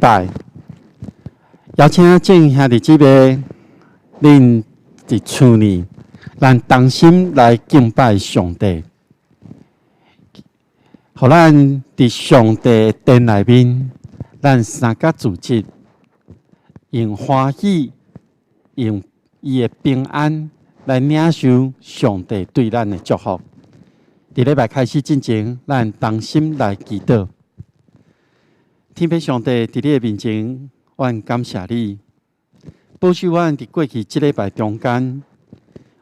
拜，邀請眾兄弟姊妹，恁佇厝裡，咱同心來敬拜上帝，予咱佇上帝殿內面，咱三甲組織，用歡喜，用伊的平安來領受上帝對咱的祝福。佇禮拜開始進前，咱同心來祈禱。天父上帝，佇你的面前，阮感謝你，保守阮佇過去這禮拜中間，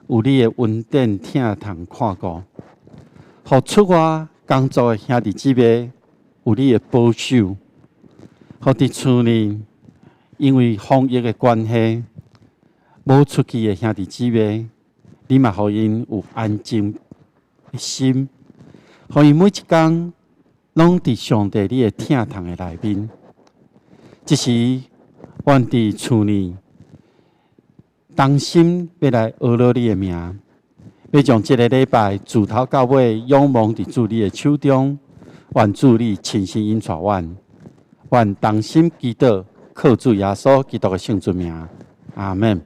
有你的恩典疼痛看顧，予出外工作的兄弟姊妹有你的保守，予佇厝裡因為防疫的關係無出去的兄弟姊妹，你嘛予𪜶有安靜的心，予𪜶每一工攏佇上帝你的疼痛的內面。這時，阮佇厝裡同心欲來呵咾你的名，欲將這个禮拜自頭到尾仰望佇主你的手中，願主你親身引帶阮，阮同心祈禱，靠主耶穌基督的聖尊名，阿們。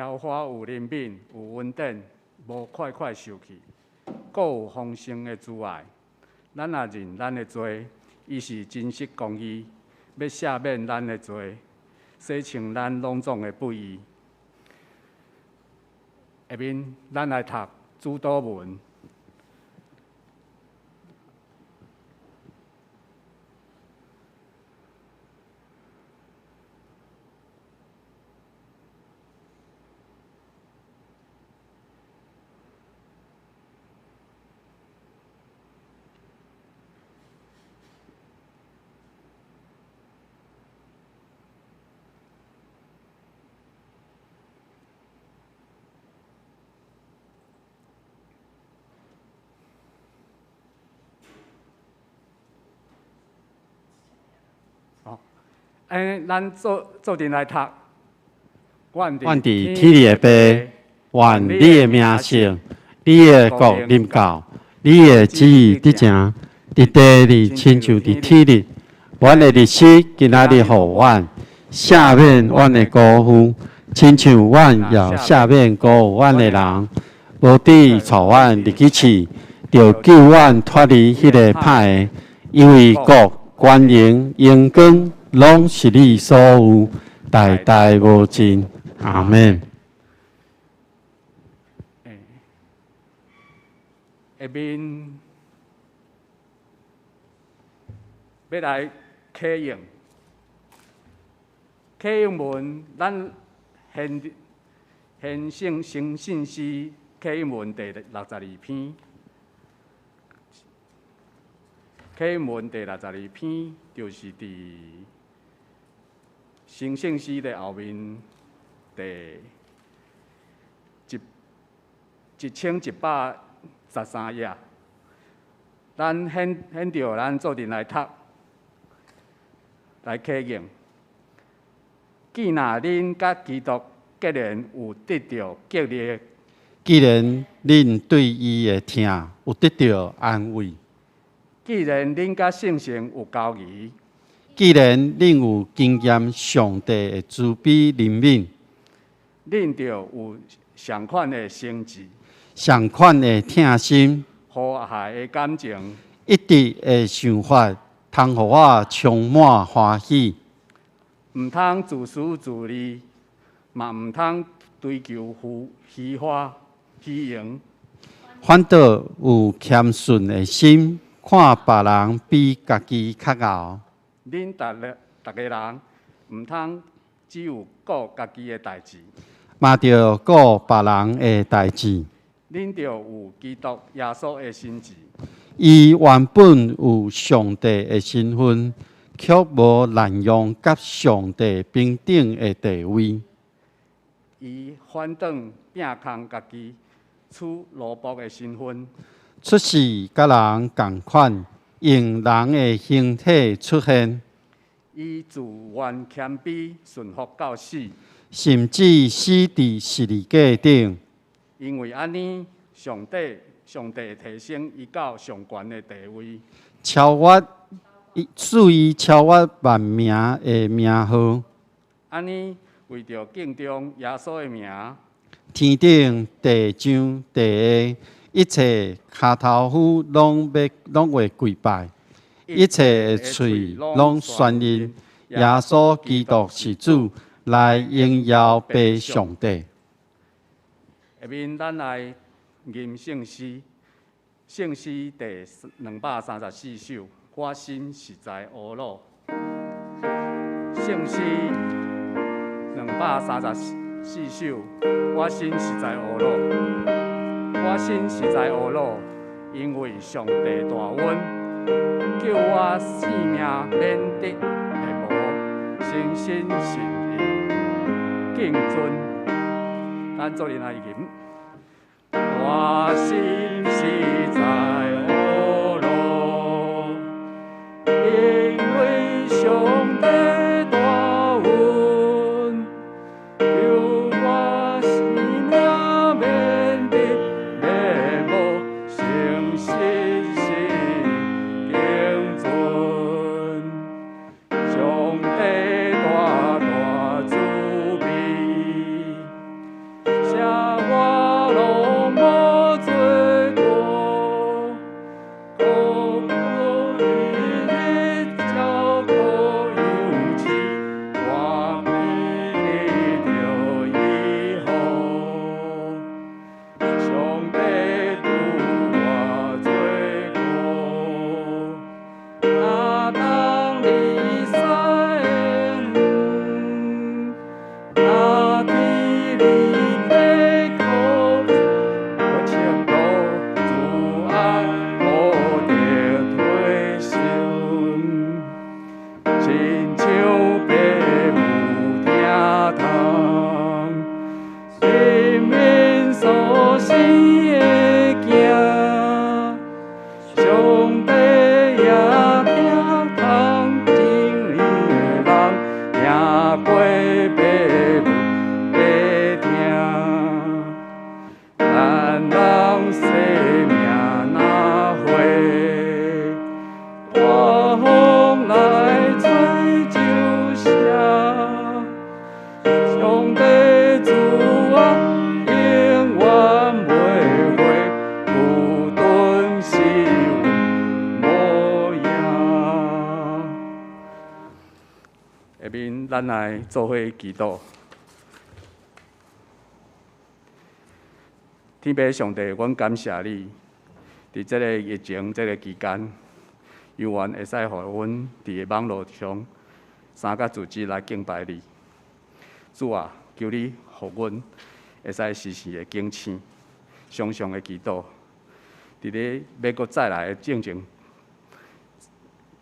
耶和華有憐憫，有恩典，無快快受氣，閣有豐盛的慈愛。咱若認咱的罪，伊是真實公義，欲赦免咱的罪，洗清咱攏總的不義。下面咱來讀主禱文。欸，咱做做陣來讀。阮阮佇天裡的父，願你的名聖，你的國臨到，你的旨意得成，佇地裡親像佇天裡。阮的日食今仔日予阮，赦免阮的辜負，親像阮也赦免辜負阮的人。無得帶阮入去試，著救阮脫離彼个歹的，因為國、權榮、榮光，攏是你所有，代代無盡。阿們。下面欲來啟用，啟用文，咱獻獻聖成信詩啟用文第六十二篇，啟用文第六十二篇就是佇成聖詩的後面第1113頁，咱現現著咱做陣來讀，來啟用。既若恁佮基督結連有得著激勵，既然恁對伊的疼有得著安慰，既然恁佮聖神有交誼，既然恁有經驗上帝的慈悲憐憫，恁著有仝款的心志，仝款的疼心，和諧的感情，一致的想法，通予我充滿歡喜。毋通自私自利，嘛毋通追求虛虛華虛榮。反倒有謙遜的心，看別人比家己較𠢕。恁逐个逐个人，毋通只有顧家己的代誌，嘛著顧別人的代誌。恁著有基督耶穌的心志。伊原本有上帝的身份，卻無濫用佮上帝平等的地位。伊反轉摒空家己，取奴僕的身份，出世佮人仝款，用人的形體出現。伊自願謙卑，順服到死，甚至死佇十字架頂。因為按呢，上帝上帝提升伊到上懸的地位，超越賜伊超越萬名的名號。按呢，為著敬重耶穌的名，天頂地上地下一切跤頭夫攏欲攏會跪拜，一切的喙攏宣認耶穌基督是主，來榮耀父上帝。下面咱來吟聖詩，聖詩第234首，我心實在懊惱。聖詩234首，我心實在懊惱。我心實在懊惱，因為上帝大恩，救我性命免得滅亡，誠心誠意敬尊。咱做陣來吟。我心實在懊惱，因為上帝大恩，救我性命免得滅亡，誠心誠意敬尊。上帝大大慈悲，下面咱來做伙祈禱。天父上帝，阮感謝你，佇這个疫情這个期間，猶原會使予阮佇網路上三個組織來敬拜你。主啊，求你予阮會使時時的警醒，常常的祈禱。佇咧欲閣再來的進前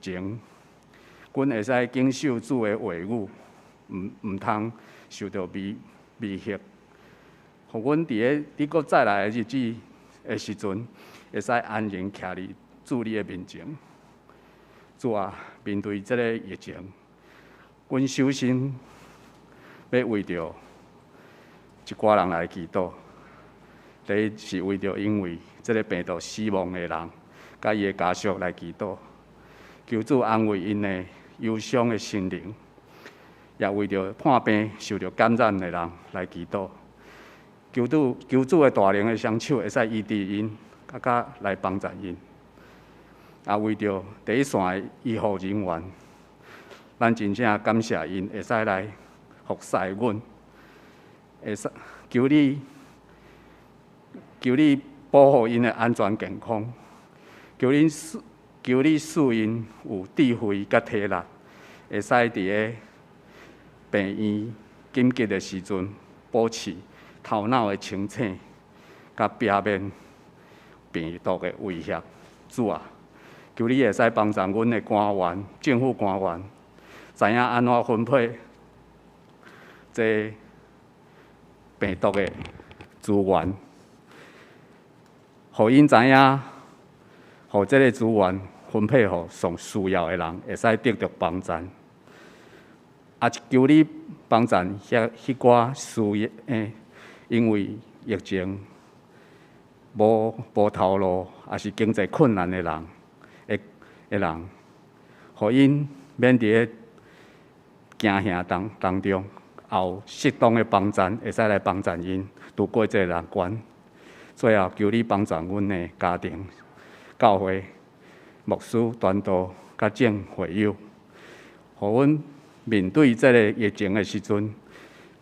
前，阮會使謹守主的話語，毋通受著迷惑。予阮佇咧你閣再來的日子的時陣，會使安然徛佇主你的面前。主啊，面對這个疫情，阮首先欲為著一寡人來祈禱。第一是為著因為這个病毒死亡的人，佮伊的家屬來祈禱，求主安慰𪜶的憂傷的心靈；也為著破病受著感染的人來祈禱，求主的大能的雙手會使醫治𪜶，閣較來幫助𪜶。也為著第一線的醫護人員，咱真正感謝𪜶會使來服侍阮，會使求你保護𪜶的安全健康，求你賜𪜶有智慧佮體力，會使佇咧病院緊急的時陣保持頭腦的清醒，佮避免病毒的威脅。主啊，求你會使幫助阮的官員、政府官員，知影按怎分配這病毒的資源，予𪜶知影，予這个資源分配予上需要的人，會使得著幫助。也求你幫助彼寡需要，因為疫情無頭路，抑是經濟困難的人，予𪜶免佇咧驚嚇當中，也有適當的幫助，會使來幫助𪜶渡過這個難關。最後，求你幫助阮的家庭、教會、牧師、傳道、佮眾會友，予阮面對這個疫情的時陣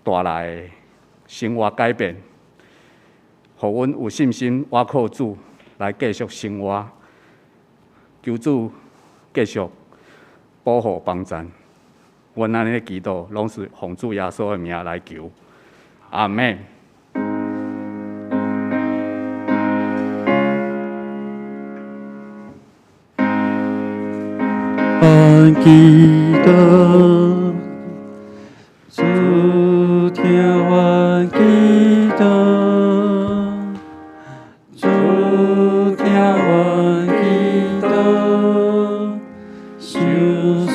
帶來的生活改變，予阮有信心倚靠主來繼續生活。求主繼續保護幫助。阮按呢祈禱，攏是奉主耶穌的名來求。阿們。阮祈禱，主聽阮祈禱，主聽阮祈禱，賞賜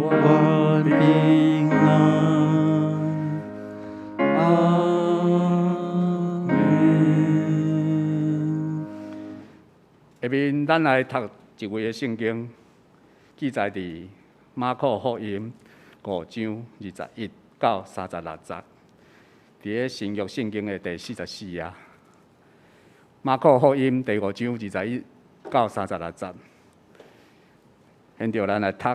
阮平安。阿們。下面咱來讀一位的聖經，記載佇馬可福音5章21到36節，佇咧新約聖經的第44頁。馬可福音第5章21到36節，現在咱來讀。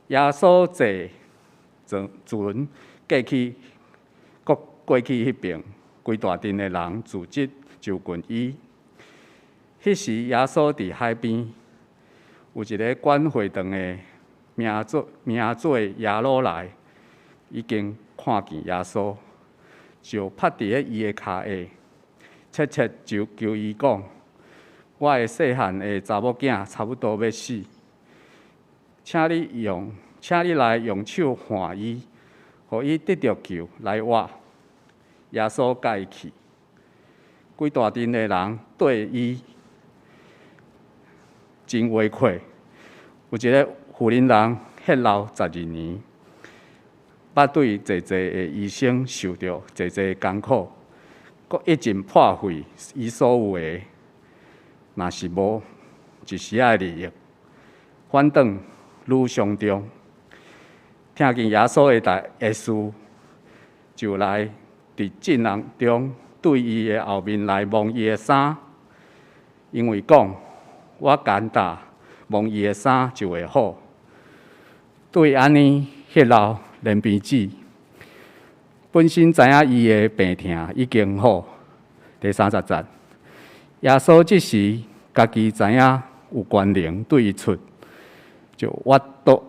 耶穌坐船過去，閣過去彼爿，規大陣的人聚集就近伊。彼時耶穌佇海邊，有一个管會堂的名做耶魯來，已經看見耶穌，就趴佇咧伊的跤下，切切就求伊講：我的細漢的查某囝差不多欲死，請你來用手按伊，予伊得著救來活。耶穌共伊去，規大陣的人對伊真慚愧。有一个婦人人血漏12年，捌對濟濟的醫生受著濟濟艱苦，閣一盡破費伊所有的，若是無一絲仔的利益，反轉愈傷重。聽見耶穌的代的事，就來佇眾人中對伊的後面來摸伊的衫，因為講，我簡單摸伊的衫就會好。對按呢歇流連鼻子，本身知影伊的病疼已經好。第30節，耶穌這時家己知影有權能對伊出，就倚倒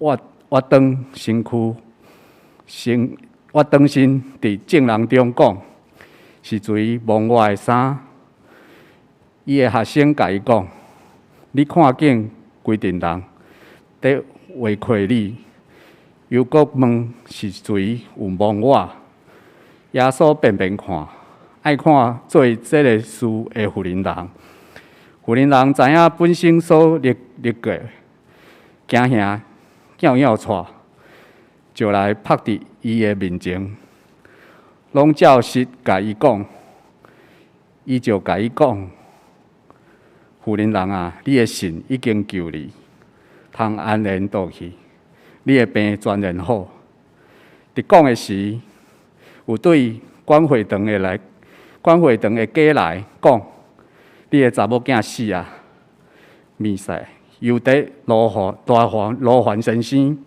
倚倚轉身軀，身倚轉身佇眾人中講：是誰摸我的衫？伊的學生共伊講：你看見規陣人佇圍困你，猶閣問是誰有摸我？耶穌變變看，愛看做這个事的婦人人。婦人人知影本身所歷歷過，驚嚇叫叫掣，就來伏佇伊的面前，攏照實共伊講。伊就共伊講：婦人人啊，你的信已經救你，通安然倒去，你的病全然好。佇講的時，有對管會堂的來，管會堂的過來講：你的查某囝死啊！彌賽猶得羅凡大凡羅凡先生，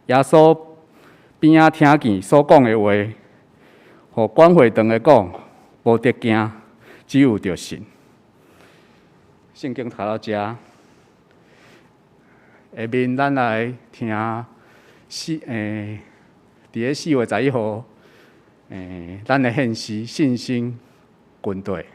耶穌邊仔聽見所講的話，予管會堂的講，無得驚，只有著信。聖經讀到遮，下面咱來聽佇咧4月11號，咱的獻詩信心軍隊。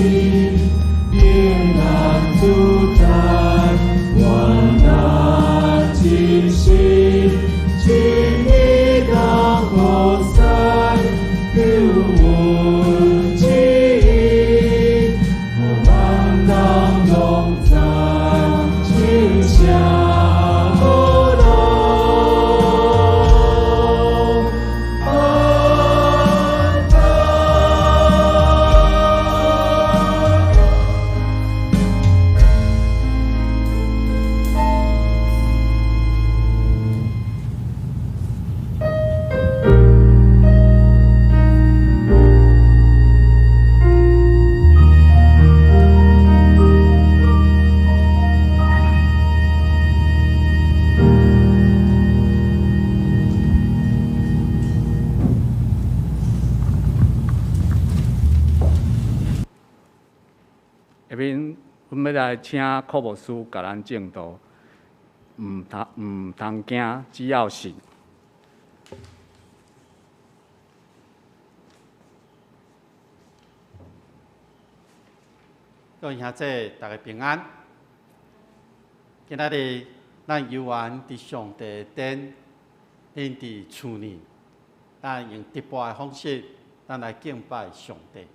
面，平安自在，患难经心，情义当何在？救阮旨意，万当同在，亲像乌龙。安安。下面，阮欲来请柯牧师共咱证道，毋通惊，只要信。各位兄弟，大家平安。今仔日咱猶原佇上帝的殿，恁佇厝內，咱用直播的方式，咱來敬拜上帝。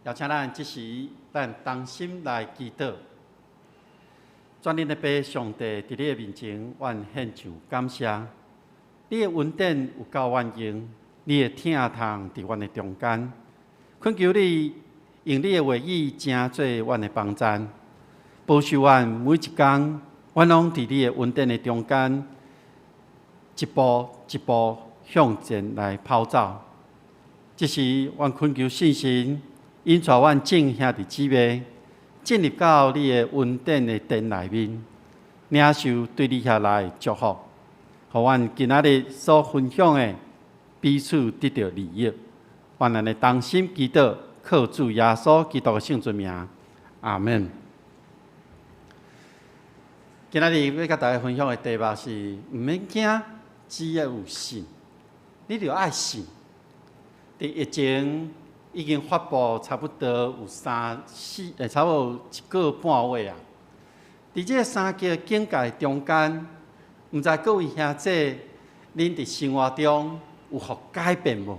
邀請咱這時，咱同心來祈禱。全能的父上帝，佇你的面前，阮獻上感謝。你的恩典有夠萬用，你的疼痛佇阮的中間。懇求你用你的話語，成做阮的幫贊，保守阮每一工，阮攏佇你的恩典的中間，一步一步向前來跑走。這時，阮懇求聖神引帶阮眾兄弟姊妹進入到你的恩典的殿內面，領受對你遐來的祝福，予阮今仔日所分享的彼此得著利益。願咱的同心祈禱，靠主耶穌基督的聖尊名，阿門。今仔日欲共大家分享的題目是：毋免驚，只要有信。你著愛信。佇疫情已經發布差不多有三四，差不多有一個半月啊。佇這三級警戒中間，毋知各位兄弟，恁佇生活中有予改變無？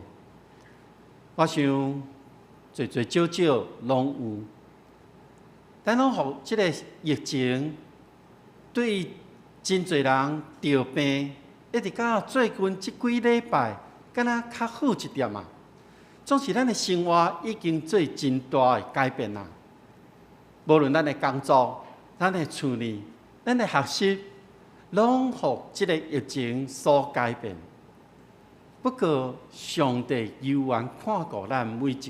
我想濟濟少少攏有。咱攏予這个疫情對真濟人著病，一直到最近這幾禮拜，敢若較好一點啊。總是咱的生活已經做真大的改變啊！無論咱的工作、咱的厝內、咱的學習，攏予這个疫情所改變。不過，上帝猶原看顧咱每一位，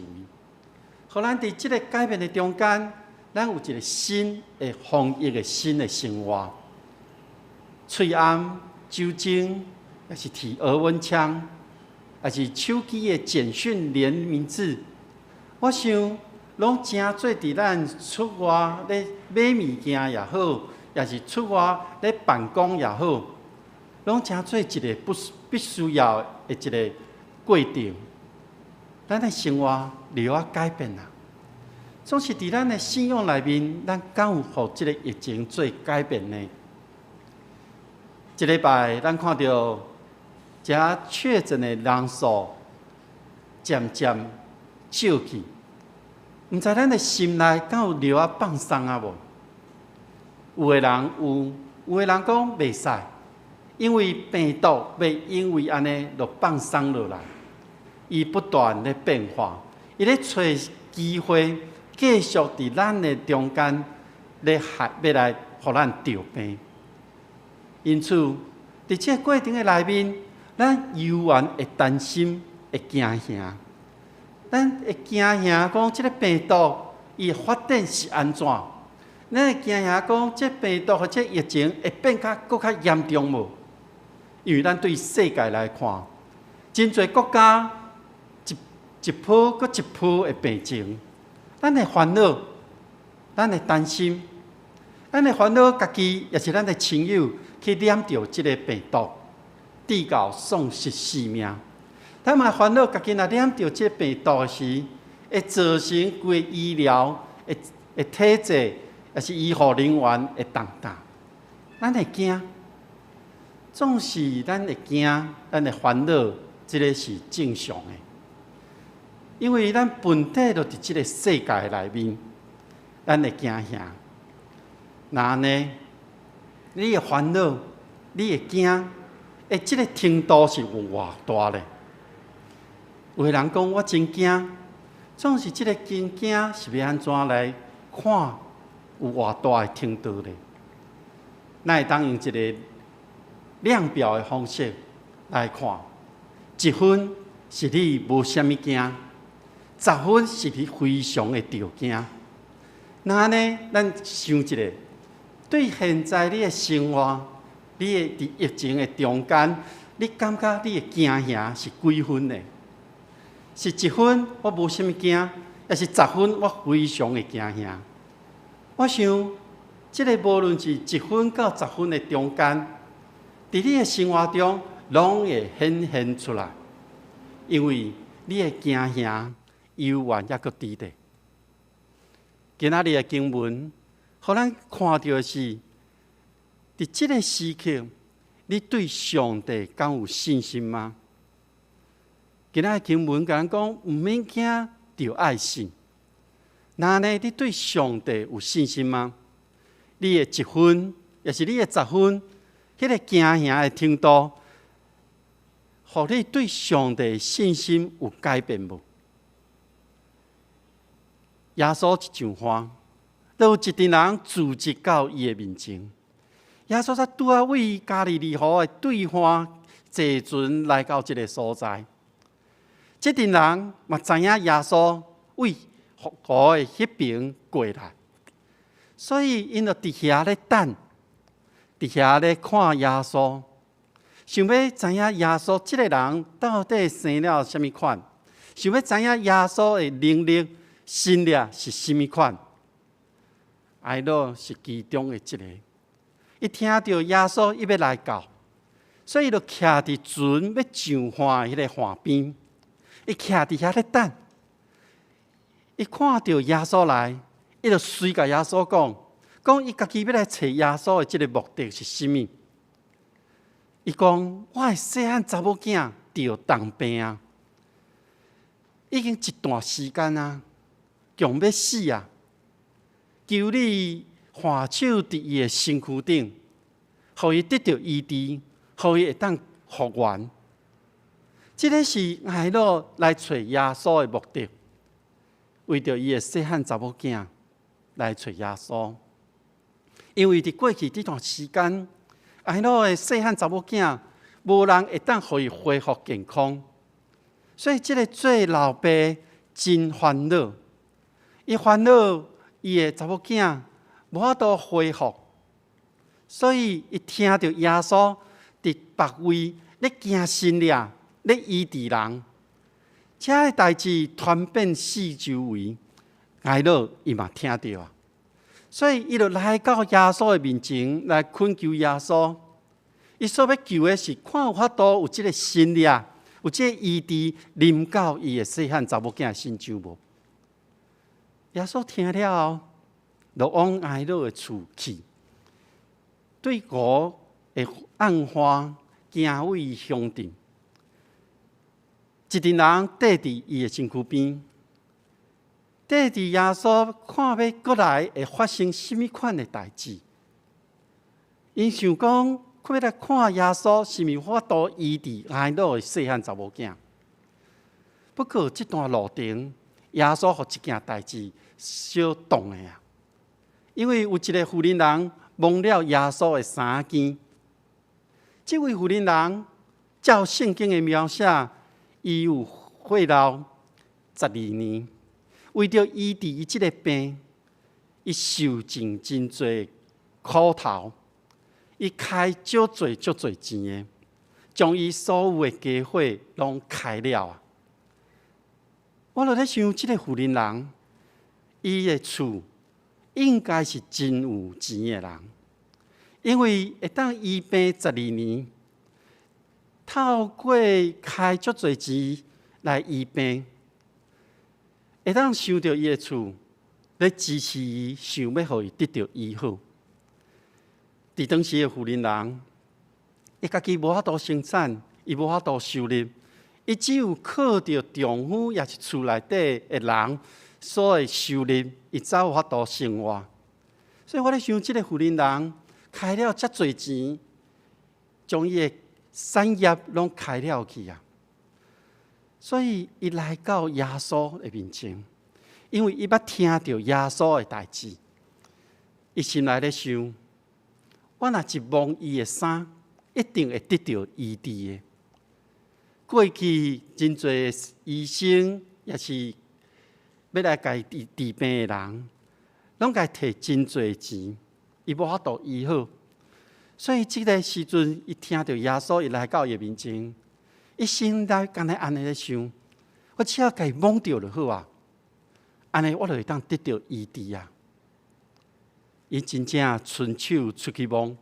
予咱佇這个改變的中間，咱有一个新的防疫的新的生活。喙罨、酒精，抑是提額溫槍，抑是手機的簡訊聯名制，我想攏誠做佇咱出外咧買物件也好，抑是出外咧辦公也好，攏誠做一个不必須要的一个過程。咱的生活就愛改變啊！總是佇咱的信仰內面，咱敢有予這个疫情做改變呢？這禮拜咱看著遮確診的人數漸漸少去，毋知咱的心內敢有著愛放鬆啊無？有的人有，有的人講袂使，因為病毒袂因為按呢就放鬆落來，伊不斷咧變化，伊咧揣機會繼續佇咱的中間咧害，欲來予咱著病。因此，佇這个過程的內面，咱猶原會擔心、會驚嚇。咱會驚嚇講這个病毒伊的發展是按怎？咱會驚嚇講這病毒或者疫情會變較閣較嚴重無？因為咱對世界來看，真濟國家一一波閣一波的病情，咱會煩惱，咱會擔心，咱會煩惱家己，抑是咱的親友去染著這个病毒，至到喪失性命。咱嘛煩惱家己若染著這个病毒的時，會造成規个醫療的體制，抑是醫護人員的重擔。咱會驚，總是咱會驚，咱會煩惱，這个是正常的，因為咱本體就佇這个世界內面，咱會驚嚇。若按呢，你會煩惱，你會驚，欸，這个程度是有偌大咧？有的人講我真驚，總是這个真驚是欲按怎來看有偌大的程度咧？咱會當用一个量表的方式來看，一分是你無啥物驚，10分是你非常的著驚。若按呢，咱想一下，對現在你的生活，你的佇疫情的中間，你感覺你的驚嚇是幾分呢？是一分我無啥物驚，抑是10分我非常的驚嚇？我想，這个無論是一分到十分的中間，佇你的生活中，攏會顯現出來，因為你的驚嚇猶原猶閣佇咧。今仔日的經文，予咱看著的是，佇這个時刻，你對上帝敢有信心嗎？今仔日經文共咱講，毋免驚，著愛信。若按呢，你對上帝有信心嗎？你的一分，抑是你的十分，彼个驚嚇的程度，予你對上帝信心有改變無？耶穌一上岸，就有一陣人聚集到伊的面前。耶穌才拄仔對加利利湖的對岸坐船來到這个所在。這陣人嘛知影耶穌對湖的彼爿過來，所以𪜶就佇遐咧等，佇遐咧看耶穌，想欲知影耶穌這个人到底生了啥物款，想欲知影耶穌的能力、神力是啥物款。睚魯是其中的一个，伊聽著耶穌欲來到，所以伊就徛佇船欲上岸的彼个岸邊。伊徛佇遐咧等，伊看著耶穌來，伊就隨共耶穌講，講伊家己欲來揣耶穌的這个目的是啥物？伊講：我的細漢查某囝著重病啊，已經一段時間啊，強欲死啊！求你按手佇伊的身軀頂，予伊得著醫治，予伊會當復原。這个是睚魯來揣耶穌的目的，為著伊的細漢查某囝來揣耶穌。因為佇過去這段時間，睚魯的細漢查某囝無人會當予伊恢復健康，所以這个做老爸真煩惱。伊煩惱伊的查某囝無法度恢復，所以伊聽著耶穌佇別位咧行神跡，咧醫治人，這个代誌傳遍四周圍，睚魯伊嘛聽著啊，所以伊就來到耶穌的面前來懇求耶穌。伊所欲求的是看有法度有這个神力，有這个醫治臨到伊的細漢查某囝身上無？耶穌聽了後，就往睚魯的厝去，對湖的暗岸行位鄉鎮。一陣人綴佇伊的身軀邊，綴佇耶穌看欲閣來會發生啥物款的代誌。𪜶想講，欲來看耶穌是毋是法度醫治睚魯的細漢查某囝。不過這段路程，耶穌予一件代誌小擋的啊，因為有一个婦人人摸了耶穌的衫肩。這位婦人人照聖經的描寫，伊有血漏12年，為著醫治伊這个病，伊受盡真濟苦頭，伊開足濟足濟錢的，將伊所有的家伙攏開了啊！我就咧想，這个婦人人，伊的厝應該是真有錢的人，因為會當醫病十二年，透過開足濟錢來醫病，會當想著伊的厝，咧支持伊，想欲予伊得著醫好。佇當時的婦人人，伊家己無法度生產，伊無法度收入，伊只有靠著丈夫，抑是厝內底的人所的收入，伊才有法度生活。所以我咧想，這個婦人人開了遮濟錢，將伊的產業攏開了去啊！所以伊來到耶穌的面前，因為伊捌聽著耶穌的代誌，伊心內咧想：我若一摸伊的衫，一定會得著醫治的。過去真濟醫生，抑是欲來共伊治治病的人，攏共伊提真濟錢，伊無法度醫好。所以這个時陣，伊聽著耶穌，伊來到伊面前，伊心內敢若按呢咧想：我只要共伊摸著就好啊，按呢我就會當得著醫治啊。伊真正伸手出去摸，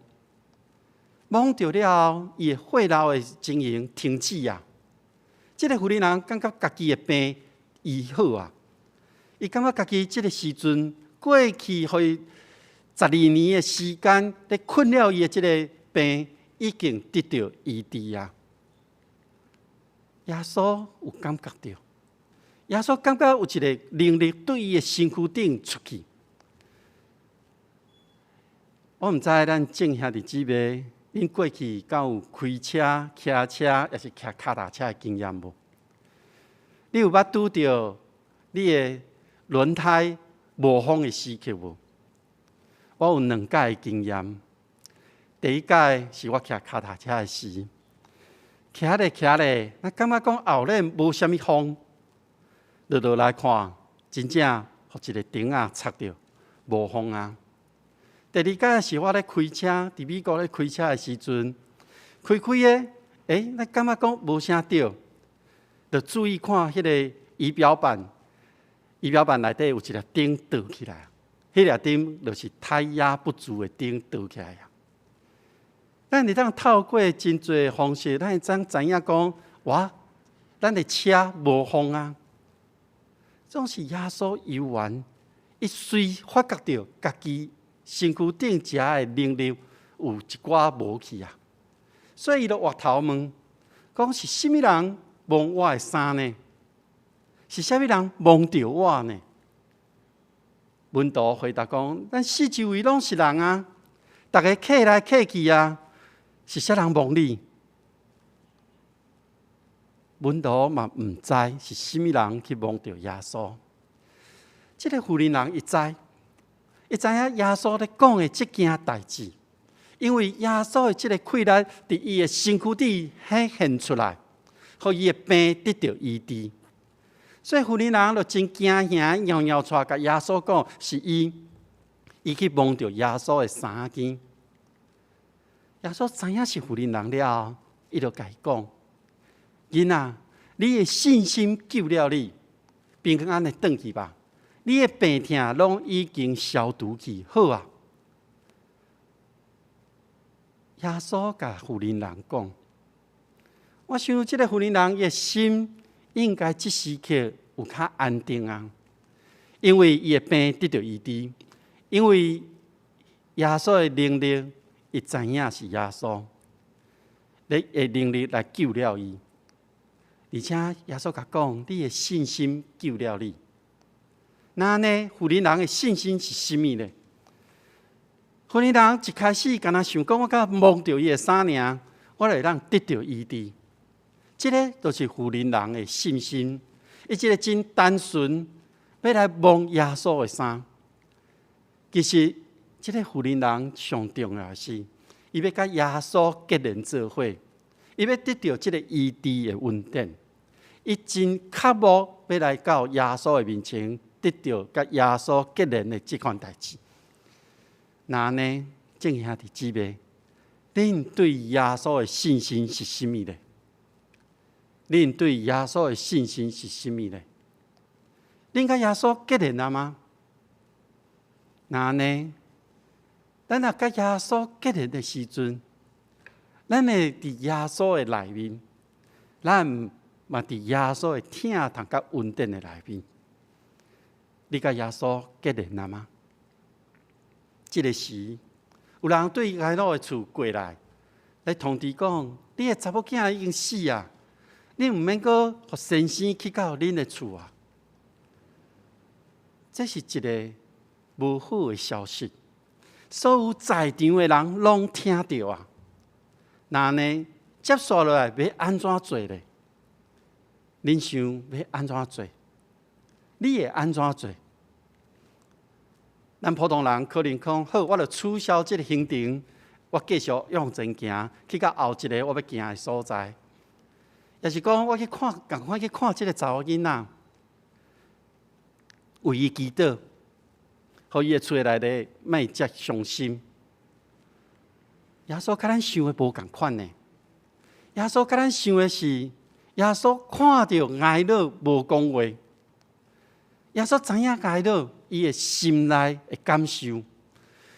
摸著了後，伊的血流的情形停止啊。這个婦人人感覺家己的病醫好啊，伊感覺家己這个時陣過去予伊12年的時間咧困擾伊的這个病已經得著醫治啊。耶穌有感覺著，耶穌感覺有一个能力對伊的身軀頂出去。我毋知咱眾兄弟姊妹，恁過去敢有開車、騎車，抑是騎跤踏車的經驗無？你有捌拄著你的輪胎無風的時刻無？我有兩擺的經驗。第一擺是我騎跤踏車的時，騎咧騎咧，咱感覺講後面無啥物風，落落來看，真正予一个釘仔插著，無風啊。第二擺是我咧開車，佇美國咧開車的時陣，開開的，咱感覺講無啥著，就注意看彼个儀表板，儀表板內底有一粒燈著起來，彼粒燈就是胎壓不足的燈著起來啊。咱會當透過真濟方式，咱會當知影講，哇，咱的車無風啊。總是耶穌猶原，伊隨發覺著家己身軀頂遮的能力有一寡無去啊，所以伊就回頭問，講是啥物人摸我的衫呢？是啥物人摸著我呢？門徒回答講：咱四周圍攏是人啊，逐家客來客去啊，是啥人摸你？門徒嘛毋知是啥物人去摸著耶穌。這个婦人人伊知。伊知影耶穌咧講的這件代誌，因為耶穌的這个氣力佇伊的身軀底顯現出來，予伊的病得著醫治。所以婦人人就真驚嚇，搖搖掣共耶穌講，是伊，伊去摸著耶穌的衫肩。耶穌知影是婦人人了後，伊就共伊講：囡仔，你的信心救了你，平安的轉去吧。你的病痛攏已經消除去，好啊！耶穌共婦人人講，我想這个婦人人的心應該這時刻有較安定啊，因為伊的病得著醫治，因為耶穌的能力，伊知影是耶穌，你的能力來救了伊，而且耶穌共講，你的信心救了你。那呢，婦人人的信心是啥物呢？婦人人一開始敢若想講，我共摸著伊的衫爾，我就會當得著醫治。這个就是婦人人的信心，伊這个真單純，欲來摸耶穌的衫。其實，這个婦人人上重要的是，伊欲佮耶穌結連做伙，伊欲得著這个醫治的恩典。伊真渴慕欲來到耶穌的面前，得著佮耶穌結連的這款代誌。那呢，眾兄弟姊妹，恁對耶穌的信心是啥物呢？恁對耶穌的信心是啥物呢？恁佮耶穌結連了嗎？那呢，咱若佮耶穌結連的時陣，咱會佇耶穌的內面，咱嘛佇耶穌的疼痛佮恩典的內面。你佮耶穌結連了嗎？這个時，有人對睚魯的厝過來，來通知講：你的查某囝已經死啊！你毋免閣予先生去到恁的厝啊！這是一个無好的消息，所有在場的人攏聽著啊！那呢，接紲落來欲按怎做咧？恁想欲按怎做？你會按怎做？咱普通人可能講好，我就取消這个行程，我繼續向前行，去到後一个我欲行的所在。抑是講我去看，仝款去看這个查某囡仔，為伊祈禱，予伊的厝內底莫遮傷心。耶穌佮咱想的無仝款呢。耶穌佮咱想的是，耶穌看著睚魯無講話，耶穌知影睚魯伊的心內的感受，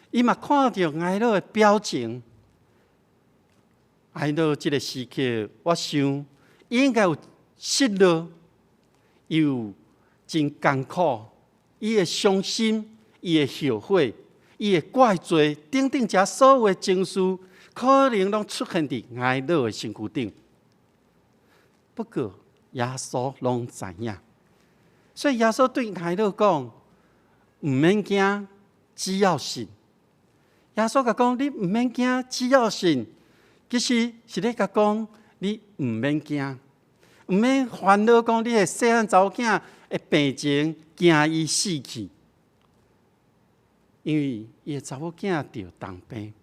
伊嘛看著睚魯的表情。睚魯這个時刻，我想伊應該有失落，有真艱苦，伊會傷心，伊會後悔，伊會怪罪，等等，這所有的情緒，可能攏出現佇睚魯的身軀頂。不過耶穌攏知影，所以耶穌對睚魯講：毋免驚，只要信。耶穌共講：你毋免驚，只要信。其實是咧共講，你毋免驚，毋免煩惱，講你的細漢查某囝的病情，驚伊死去，因為伊的查某囝著重病，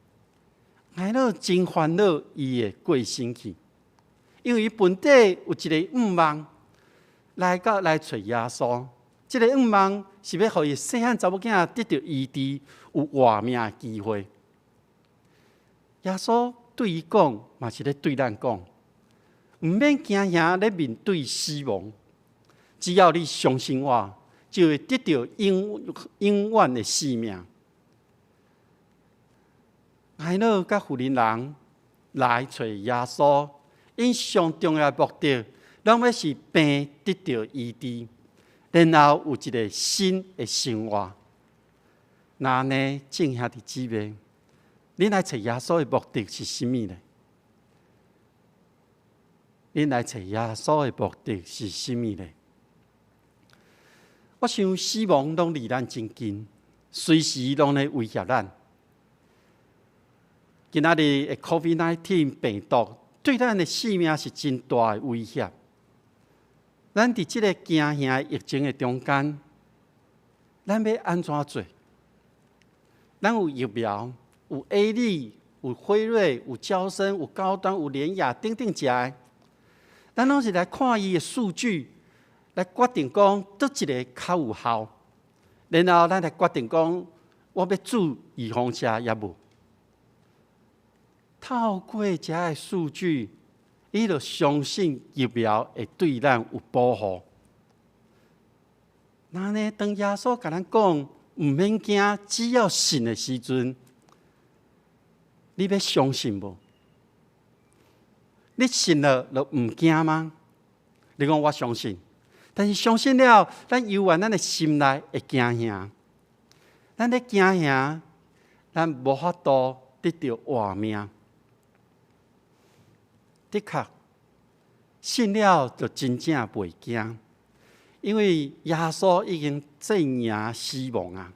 睚魯真煩惱，伊會過身去，因為伊本底有一個願望，來到來揣耶穌，這个願望是欲予伊細漢查某囝得著醫治，有活命的機會。耶穌對伊講，嘛是咧對咱講，毋免驚嚇咧面對死亡，只要你相信我，就會得著永永遠的生命。睚魯佮婦人人來揣耶穌，𪜶上重要的目的，攏欲是病得著醫治，然後有一个新的生活。那呢，眾兄弟姊妹，恁來揣耶穌的目的是啥物呢？恁來揣耶穌的目的是啥物呢？我想死亡攏離咱真近，隨時攏咧威脅咱。今仔日的 COVID-19 病毒對咱的性命是真大的威脅。咱佇這个驚嚇疫情的中間，咱欲按怎做？咱有疫苗，有 A Z，有輝瑞，有嬌生，有高端，有聯亞等等遮的，咱攏是來看伊的數據，來決定講佗一个較有效，然後咱來決定講我欲注預防針抑無。透過遮的數據，你就相信疫苗會對咱有保護。那呢，當耶穌共咱講毋免驚，只要信的時陣，你欲相信無？你信了就毋驚嗎？你講我相信，但是相信了，咱猶原咱的心內會驚嚇，咱咧驚嚇，咱無法度得著活命。的確，信了就真正袂驚，因為耶穌已經戰贏死亡啊！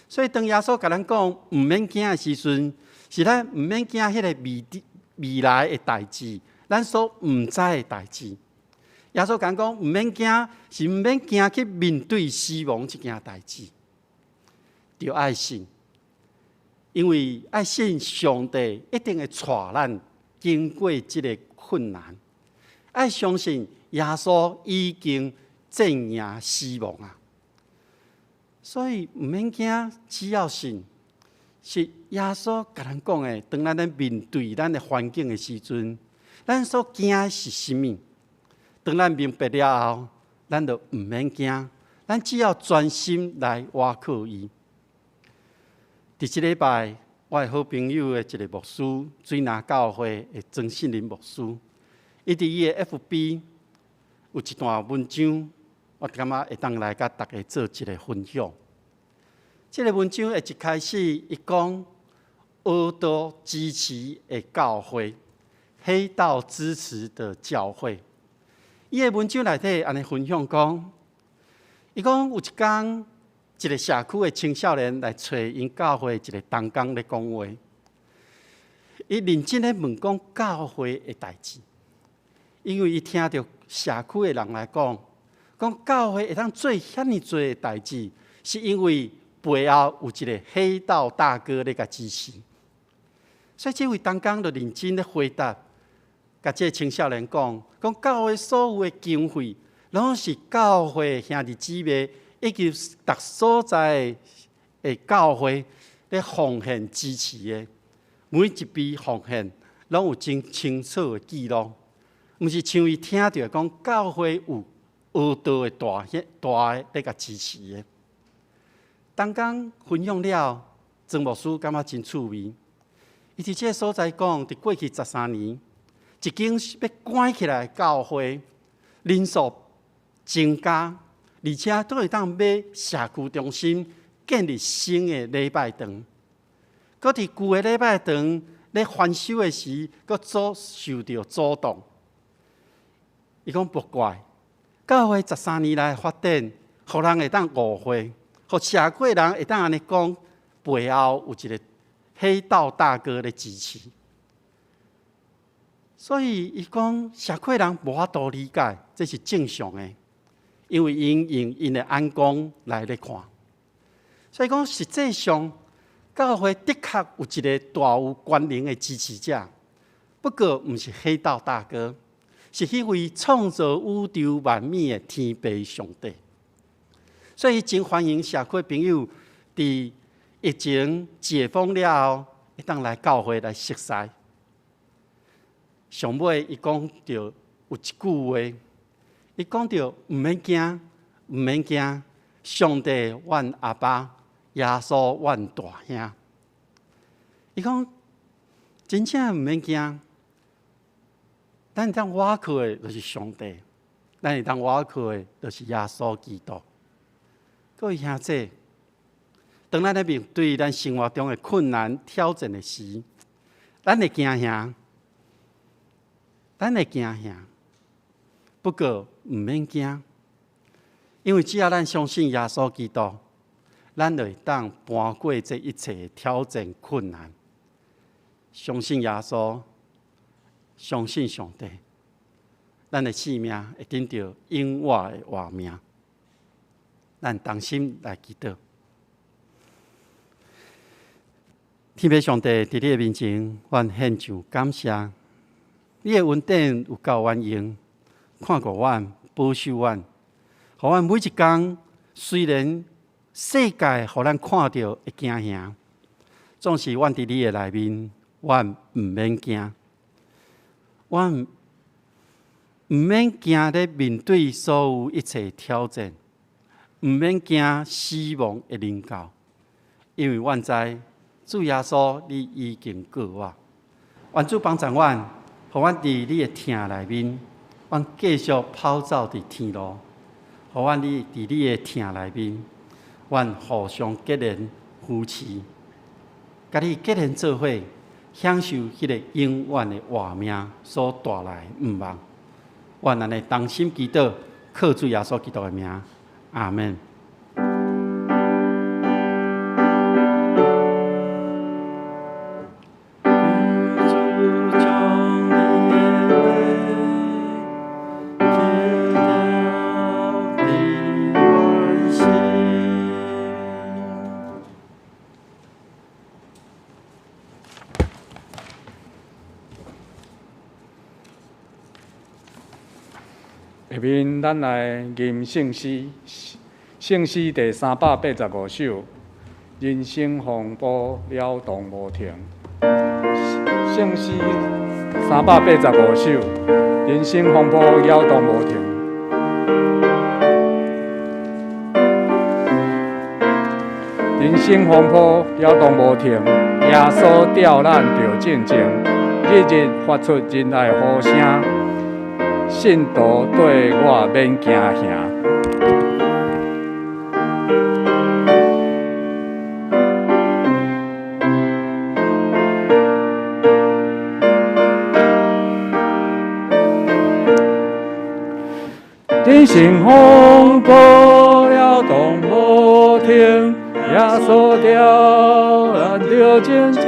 所以當耶穌共咱講毋免驚的時陣，是咱毋免驚彼个未未來的代誌，咱所毋知的代誌。耶穌共咱講毋免驚，是毋免驚去面對死亡這件代誌，著愛信，因為愛信上帝一定會帶咱經過這个困難，愛相信耶穌已經戰贏死亡啊！所以毋免驚，只要信，是耶穌共咱講的。當咱咧面對咱的環境的時陣，咱所驚的是啥物？當咱明白了後，咱就毋免驚，咱只要專心來倚靠伊。佇這禮拜，我的好朋友的一个牧師，水林教會的曾信林牧師，伊佇伊的 FB 有一段文章，我感覺會當來佮大家做一個分享。這个文章的一開始，伊講黑道支持的教會，黑道支持的教會。伊的文章內底按呢分享講，伊講有一工，一個社區的青少年來揣𪜶教會一個同工咧講話，伊認真咧問講教會的代誌，因為伊聽著社區的人來講，講教會會當做遐爾濟的代誌，是因為背後有一個黑道大哥咧共支持。所以這位同工就認真咧回答，共這个青少年講，講教會所有的經費，攏是教會兄弟姊妹以及逐所在的教會咧奉獻支持的。每一筆奉獻攏有真清楚的記錄，毋是像伊聽著講教會有黑道的大兄大的咧共支持的。同工分享了，曾牧師感覺真趣味。伊佇這个所在講，佇過去13年，一間欲關起來的教會人數增加，而且都會當買社區中心建立新的禮拜堂。閣佇舊的禮拜堂咧翻修的時，閣遭受著阻擋。伊講不怪，教會十三年來發展，予人會當誤會，予社區的人會當按呢講，背後有一個黑道大哥咧支持。所以伊講社區人無法度理解，這是正常的，因為𪜶用𪜶的眼光來咧看。所以講實際上，教會的確有一個大有權能的支持者，不過毋是黑道大哥，是彼位創造宇宙萬物的天父上帝。所以真歡迎社區朋友佇疫情解封了後，會當來教會來熟似。上尾伊講著有一句話，伊講著毋免驚，毋免驚，上帝阮阿爸，耶穌阮大兄。伊講真正毋免驚，咱會當倚靠的就是上帝，咱會當倚靠的就是耶穌基督。各位兄弟，當咱咧面對咱生活中的困難挑戰的時，咱會驚嚇，咱會驚嚇。不過毋免驚，因為只要咱相信耶穌基督，咱就會當搬過這一切的挑戰困難。相信耶穌，相信上帝，咱的生命會得著永活的活命。咱同心來祈禱。天父上帝，佇你的面前，阮獻上感謝。你的恩典有夠阮用，看顧阮，保守阮，予阮每一工雖然世界予咱看著會驚嚇，總是阮佇你的內面，阮毋免驚，阮毋免驚咧面對所有一切挑戰，毋免驚死亡的臨到，因為阮知主耶穌你已經救我。願主幫助阮，予阮佇你的疼內面，阮繼續跑走佇天路，予阮你佇你的疼內面，阮互相結連扶持，共你結連做伙，享受彼个永遠的活命所帶來的盼望。阮按呢同心祈禱，靠主耶穌基督的名，阿們。求主將你的話記牢佇阮心。下面咱來吟聖詩，聖詩第385首，人生風波了動無停。聖詩385首，人生風波擾動無停。人生風波擾動無停，耶穌吊咱著進前，日日發出仁愛呼聲，信徒對我免驚嚇。成風波了動無停，耶穌調咱著靜靜，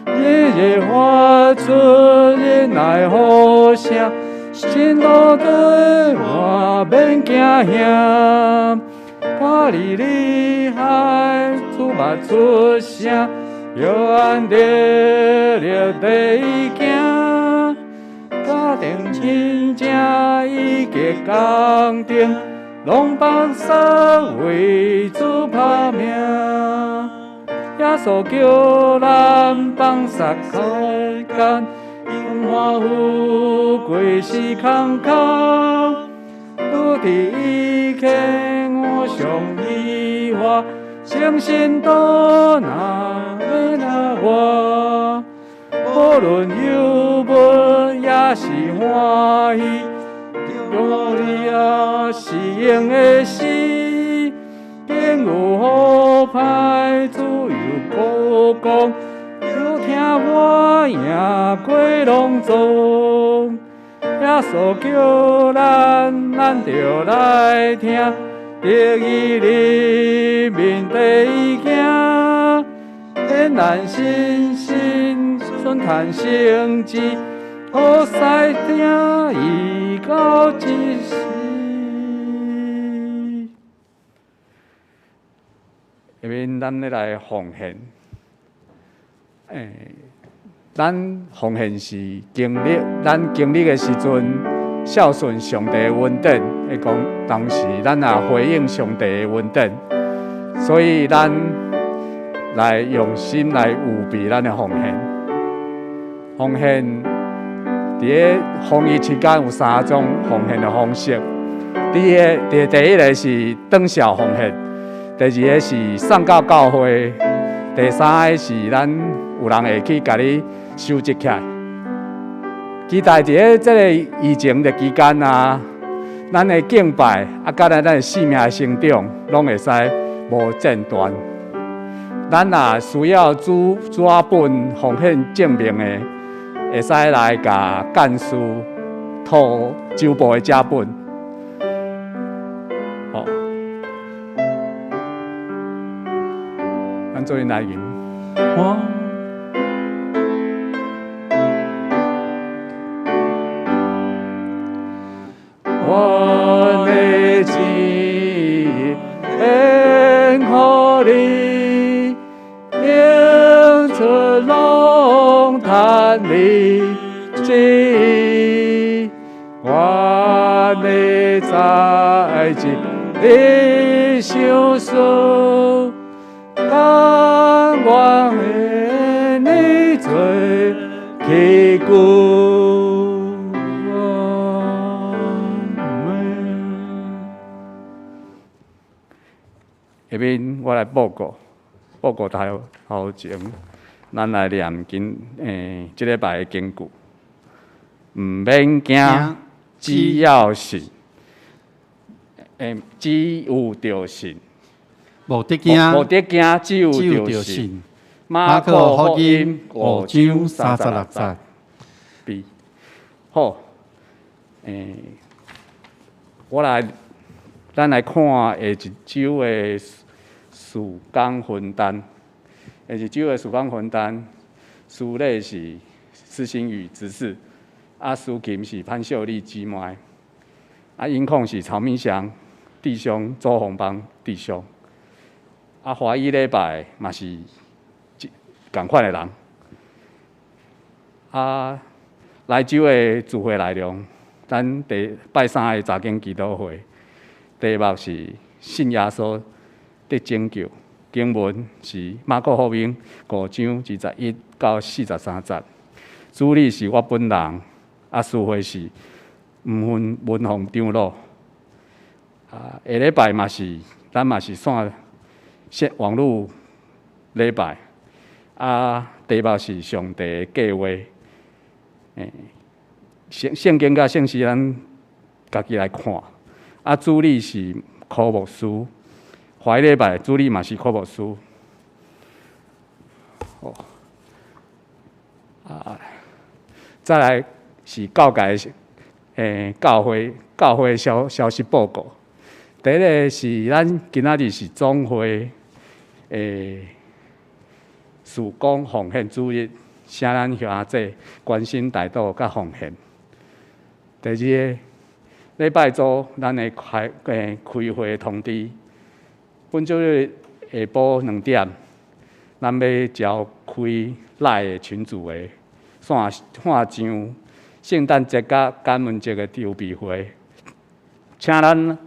日日發出忍耐呼聲，信徒對我免驚嚇。加利利海主捌出聲，約翰得力地行，家庭親情以及工程，攏放殺為主拍命。耶穌叫咱放殺開干，榮華富貴是空空，拄佇以前我上以外，相信都若免那我，無論憂悶也是歡喜，努力也是用的事，經有好歹，主又高光，有聽我贏過攏總。耶穌叫咱，咱著來聽，得義裡面地行，免咱信心順趁成志，好使聽伊到這時。下面咱咧來奉獻，咱奉獻是經歷，咱經歷的時陣，孝順上帝的恩典，會講當時咱也回應上帝的恩典，所以咱來用心來預備咱的奉獻。奉獻佇咧防疫期間有三種奉獻的方式。第一個是轉數奉獻，第二個是送到教會，第三個是咱有人會去共你收集起來。期待佇咧這個疫情的期間啊，咱的敬拜啊，佮咱的生命的成長，攏會使無間斷。咱若需要紙本奉獻證明的，會使來共幹事討周報的紙本。好，咱做陣來吟。我的志獻予你，永出攏趁你旨意，我的在這你相思，甘願的你做器具。下面我來報告，報告頭前，咱來念經，這禮拜的經句，毋免驚，只要信，只有著信，無得驚，無得驚，只有著信。馬可福音5章36節。B，好，咱來看下一周的事工分擔，下一周的事工分擔，司禮是施新宇執事，司琴是潘秀麗姊妹，音控是曹明祥弟兄、周鴻邦弟兄，華語禮拜嘛是仝款的人，來周的聚會內容，咱第拜三的查經祈禱會，題目是信耶穌得拯救，經文是馬可福音5章21到43節，主理是我本人，司會是吳文文宏長老。下禮拜嘛是，咱嘛是線網路禮拜，題目是上帝的計劃。聖經佮聖詩咱家己來看。主理是柯牧師，下禮拜主理嘛是柯牧師。好，再來是教界，教會教會消息報告。第一个是咱今仔日是總會的事工奉獻主日，請咱兄弟關心代禱佮奉獻。第二个，禮拜組咱會開會通知，本週日下晡2點，咱欲召開 LINE 的群組的線上聖誕節佮感恩節的籌備會，請咱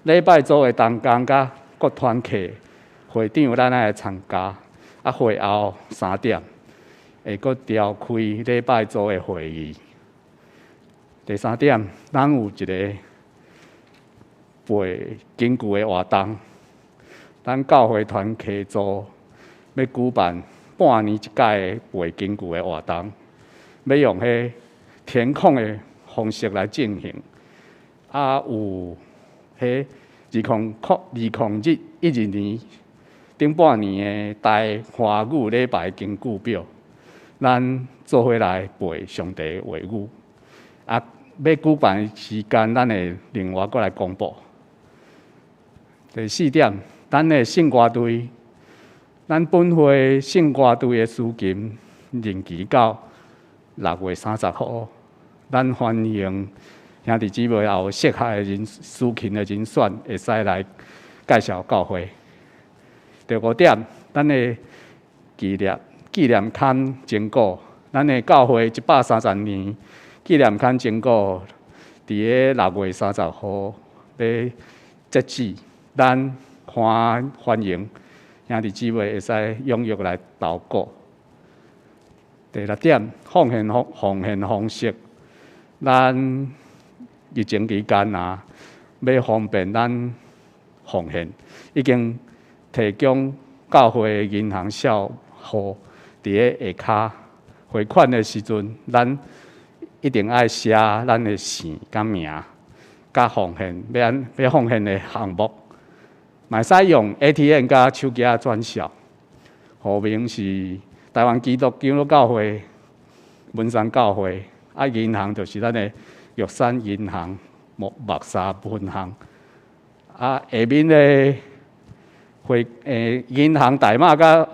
禮拜組的同工佮各團契會長，咱愛來參加。啊，會後3點會閣召開禮拜組的會議。第三點，咱有一个背經句的活動，咱教會團契組欲舉辦半年一擺的背經句的活動，欲用彼填空的方式來進行。啊，有彼2012年頂半年的台華語禮拜經句表，咱做伙來背上帝的話語。啊，欲舉辦的時間，咱會另外閣來公布。第四點，咱的聖歌隊，咱本會聖歌隊的司琴任期到6月30號，咱歡迎兄弟姊妹也有適合的人司琴的人選，會使來介紹教會。第五點，咱的紀念刊徵稿，咱的教會130年紀念刊徵稿，佇咧6月30號欲截止，咱歡迎兄弟姊妹會使踴躍來投稿。第六點，奉獻方式，咱疫情期間啊，欲方便咱奉獻，已經提供教會銀行帳戶佇咧下跤匯款的時陣，咱一定愛寫咱的姓佮名，佮奉獻欲奉獻的項目，嘛會使用 ATM 佮手機仔轉數。戶名是台灣基督長老教會文山教會，啊，銀行就是咱的玉山銀行木柵分行。啊，下面的銀行代碼佮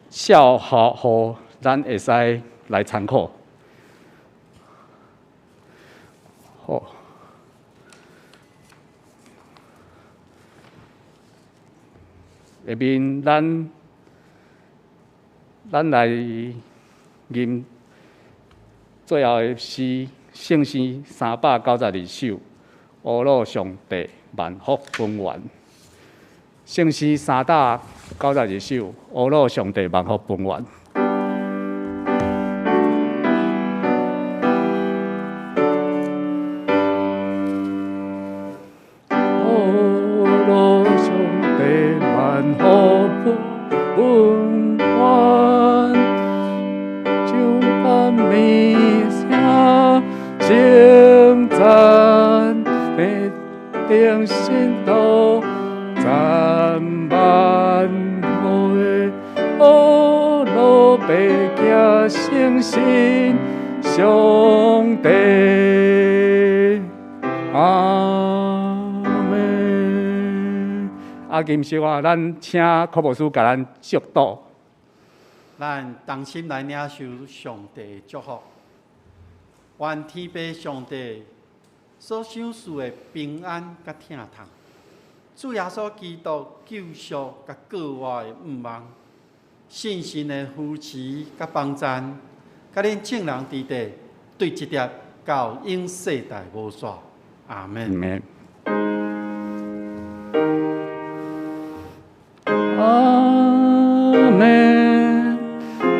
帳號，咱會使來參考。好，下面咱來吟最後的詩，聖詩392首，阿魯上帝萬福本願。聖詩392首，阿魯上帝萬福本願。阿魯上帝萬福本願，就讚美聲稱讚，天頂信徒讚萬福的阿魯白行誠信上帝，阿們。啊，金秀啊，咱請柯牧師共咱祝禱。咱同心來領受上帝的祝福，願天父上帝所賞賜的平安佮疼痛，主耶穌基督救贖佮過活的向望，聖神的扶持佮幫贊，佮恁眾人佇佇，對直直到永世代無煞。阿們。阿們，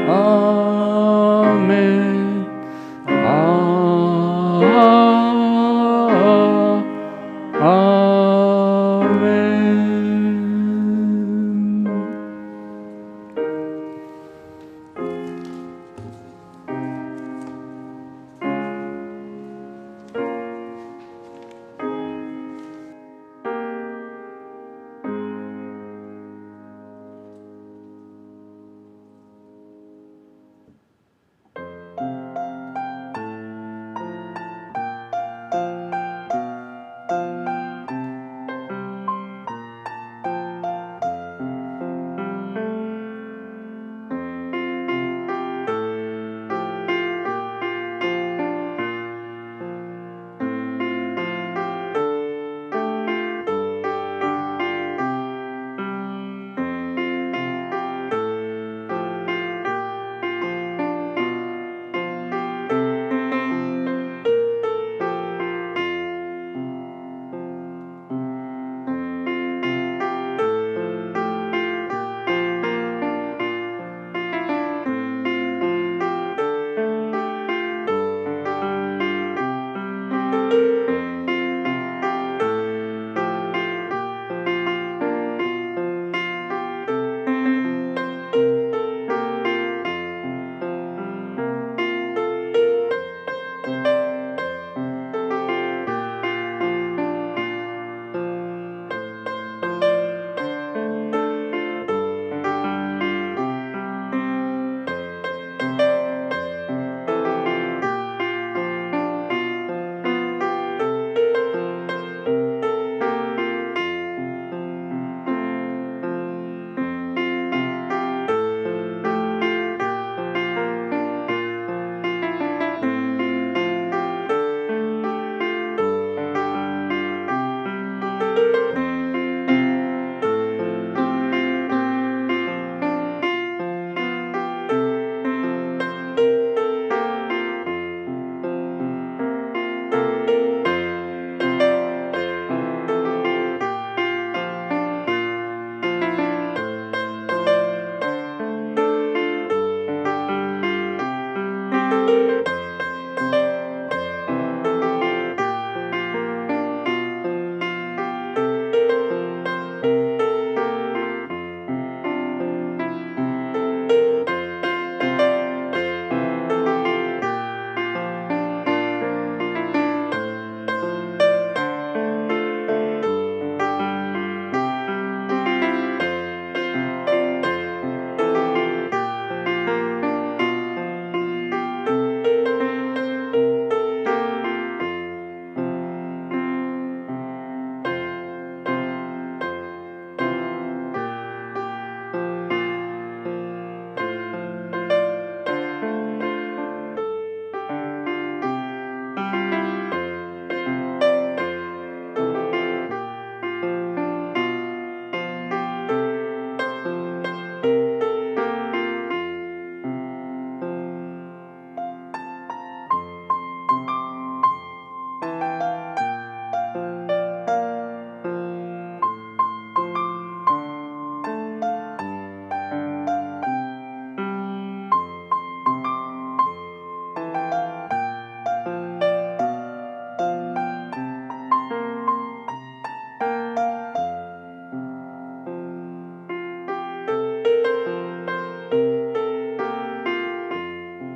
阿們，阿阿。